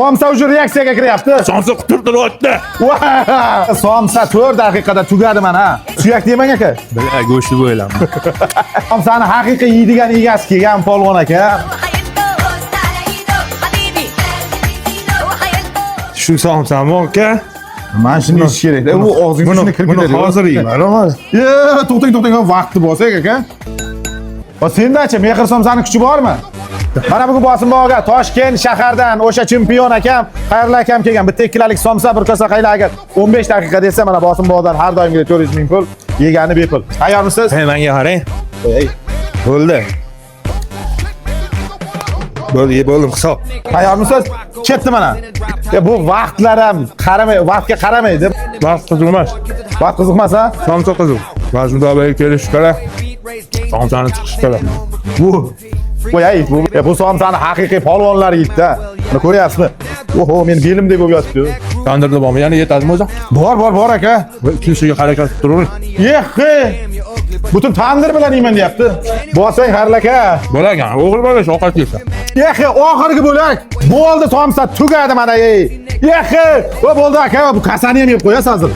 Somsa уже reaksiyaga kiryapti. Somsa quturtiryapti. Va! Somsa 4 daqiqada tugadi mana. Suyak demang, aka. Bila, go'shtni bo'ylaman. Somsani haqiqiy yeydigan egasi kelgan, polvon aka. Shu somsami, aka? Mana shuni yeyish kerak. Bu og'zingga Buni shuni kirib buni ketadi. hozir yeyman, hozir. Ye, to'xtang, to'xtang, vaqtni bossak, aka. Va sendachi, mehr somsani kuchi bormi? Mana bugun Bosimboga Toshkent shahardan o'sha chempion akam, Xayrullo akam kelgan. Bitta ikkilalik somsa, bir kosa qayla agar 15 daqiqa desa, mana Bosimbodan har doimgidek 400 ming pul, yegani bepul. Tayyormisiz? Hey, menga qarang. Ey, Bo'ldi. Bo'ldi, yeb bo'ldim, hisob. Tayyormisiz? Ketdi mana. Ya bu vaqtlar ham qaramay, vaqtga qaramaydi. Vaqt qiziq emas. Vaqt qiziq emas, ha? Somsa qiziq. Mana shunday kelish kerak. Somsani chiqish kerak. Bu Voy, ay, bu somsani haqiqiy polvonlar yeydi-da. Mana ko'ryapsizmi? Oho, men belimdek bo'lib yotibdi. Tandirda bormi? Yana yetadimi o'zi? Bor, bor, bor, aka. Va ikkinchisiga harakat qilib turavering. Yexi! Butun tandir bilan yeyman deyapti. Bosang, Xayrul aka. Bo'lagan, o'g'il bola ovqat yesa. Yexi, oxirgi bo'lak. Bo'ldi, somsa tugadi mana, ey. Yexi! Va bo'ldi, aka, bu kasani ham yeb qo'yasiz hozir.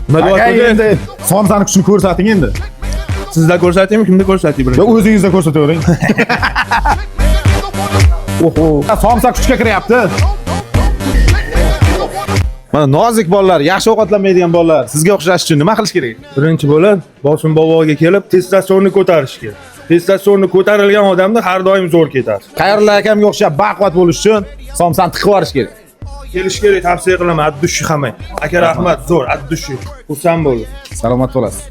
Nima Aka, deyapti? endi somsani kuchini ko'rsating endi. Sizda ko'rsataymi, kimda ko'rsatay Yo, birinchi? o'zingizda ko'rsatavering. Oho, somsa kuchga kiryapti. Mana nozik bolalar, yaxshi ovqatlanmaydigan bolalar sizga o'xshash uchun nima qilish kerak? Birinchi bo'lib Bosim boboga kelib testosteronni ko'tarish kerak. Testosteronni ko'tarilgan odamda har doim zo'r ketadi. Xayrullo akamga o'xshab baquvvat bo'lish uchun somsani tiqib yuborish kerak. Kelish kerak, tavsiya qilaman, от души hamma. Aka, rahmat, zo'r, от души. Xursand bo'ldim. Salomat bo'lasiz.